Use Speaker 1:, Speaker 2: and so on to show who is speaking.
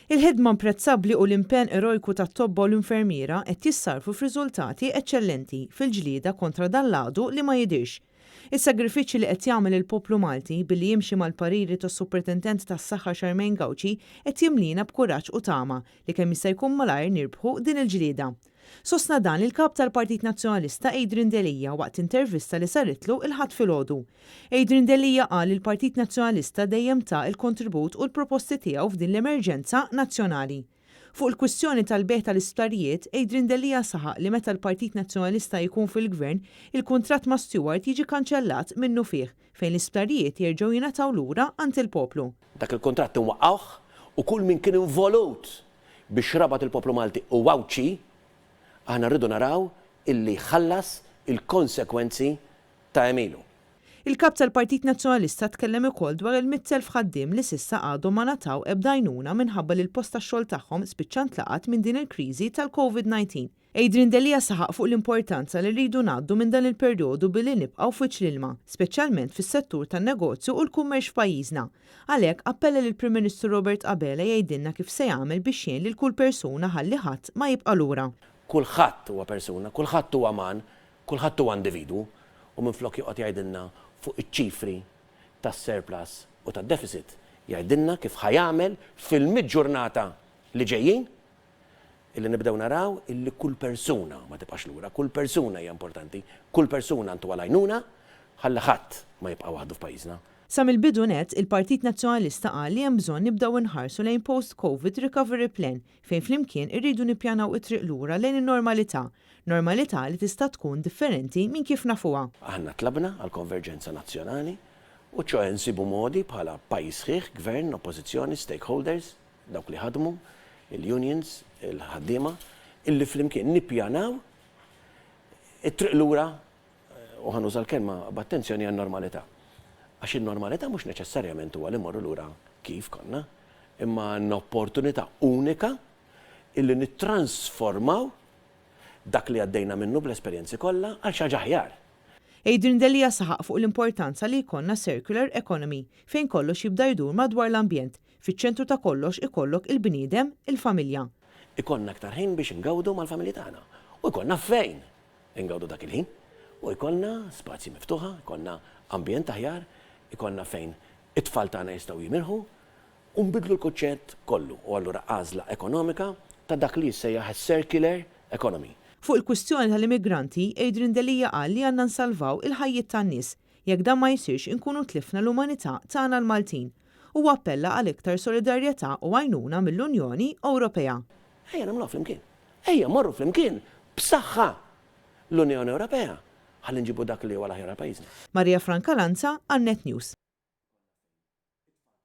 Speaker 1: Il-ħidma imprezzabbli u l-impenn erojku tat-tobba u l-infermiera qed jissarrfu f'riżultati eċċellenti fil-ġlieda kontra dan l-għadu li ma jidhirx. Is-sagrifiċċji li qed jagħmel il-poplu Malti billi jimxi mal-pariri tas-Supretendent tas-Saħħa Charmaine Gauci qed jimlina b'kuraġġ u tama li kemm jista' jkun malajr nirbħu din il-ġlieda. Sostna dan il-Kap tal-Partit Nazzjonalista Adrian Delia waqt intervista li saritlu il-Ħadd filgħodu. Adrian Delia qal li l-Partit Nazzjonalista dejjem ta l-kontribut u l-proposti tiegħu f'din l-emerġenza nazzjonali. Fuq il-kwistjoni tal-bejgħ tal-isptarijiet, Adrian Delia saħaq li meta l-Partit Nazzjonalista jkun fil-Gvern, il-kuntratt ma' Steward jiġi kanċellat minnufih, fejn l-isptarijiet jerġgħu jingħataw lura għand il-poplu.
Speaker 2: Dak il-kuntratt inwaqqgħuh u kull min kien involut biex rabat il-poplu Malti u Għawdxi, aħna rridu naraw illi jħallas il-konsekwenzi ta' għemilu.
Speaker 1: Il-Kap tal-Partit Nazzjonalista tkellem ukoll dwar il-100,000 ħaddiem li s'issa għadhom ma ngħataw ebda għajnuna minħabba li l-post tax-xogħol tagħhom spiċċa ntlaqat minn din il-kriżi tal-Covid 19. Adrian Delia saħaq fuq l-importanza li rridu ngħaddu minn dan il-perjodu billi nibqgħu f'wiċċ l-ilma, speċjalment fis-settur tan-negozju u l-kummerċ f'pajjiżna. Għalhekk, appella lill-Prim Ministru Robert Abela jgħidilna kif se jagħmel biex jgħin lil kull persuna ħalli ħadd ma jibqa' lura.
Speaker 2: Kulħadd huwa persuna, kulħadd huwa uman, kulħadd huwa individwu u minflok joqgħod jgħidilna fuq iċ-ċifri tas-surplus u tad-deficit, jgħidilna kif ħa jagħmel fil-mitt ġurnata li ġejjin Illi nibdew naraw illi kull persuna ma tibqax lura, kull persuna hija importanti, kull persuna ntuha l-għajnuna ħalli ħadd ma jibqa' waħdu f'pajjiżna.
Speaker 1: Sa mill-bidu nett, il-Partit Nazzjonalista qal li hemm bżonn nibdew inħarsu lejn post-Covid recovery plan fejn flimkien irridu nippjanaw it-triq lura lejn in-normalità, normalità li tista' tkun differenti minn kif nafuha.
Speaker 2: Aħna tlabna għal konverġenza nazzjonali u ċoe nsibu modi bħala pajjiż sħiħ, gvern, oppożizzjoni, stakeholders, dawk li ħadmu, il-unions, il-ħaddiema, illi flimkien nippjanaw it-triq lura, u ħa nuża l-kelma b'attenzjoni, għan-normalità. Għax in-normalità mhux neċessarjament huwa li mmorru lura kif konna, imma għandna opportunità unika illi nittransformaw dak li għaddejna minnu bl-esperjenzi kollha għal xi ħaġa aħjar.
Speaker 1: Adrian Delia saħaq fuq l-importanza li jkollna circular economy, fejn kollox jibda jdur madwar l-ambjent, Fiċ-ċentru ta' kollox ikollok il-bniedem, il-familja.
Speaker 2: Ikollna aktar ħin biex ingawdu mal-familji tagħna. U jkollna fejn ingawdu dak il-ħin. U jkollna spazji miftuħa, jkollna ambjent aħjar, ikollna fejn it-tfal tagħna jistgħu jimirħu u nbiddlu l-kunċett kollu. U allura għażla ekonomika ta' dak li jissejjaħ is-circular economy.
Speaker 1: Fuq il-kwistjoni tal-immigranti, Adrian Delia qal li għandna nsalvaw il-ħajjiet tan-nies. Jekk dan ma jsirx inkunu tlifna l-umanità tagħna l-Maltin. Huwa appella għal iktar solidarjetà u għajnuna mill-Unjoni Ewropea.
Speaker 2: Ejja nagħmluha flimkien. Ejja mmorru flimkien b'saħħa l-Unjoni Ewropea ħalli nġibu dak li huwa l-aħjar għal pajjiżna.
Speaker 1: Maria Franca Lanza għal Net News.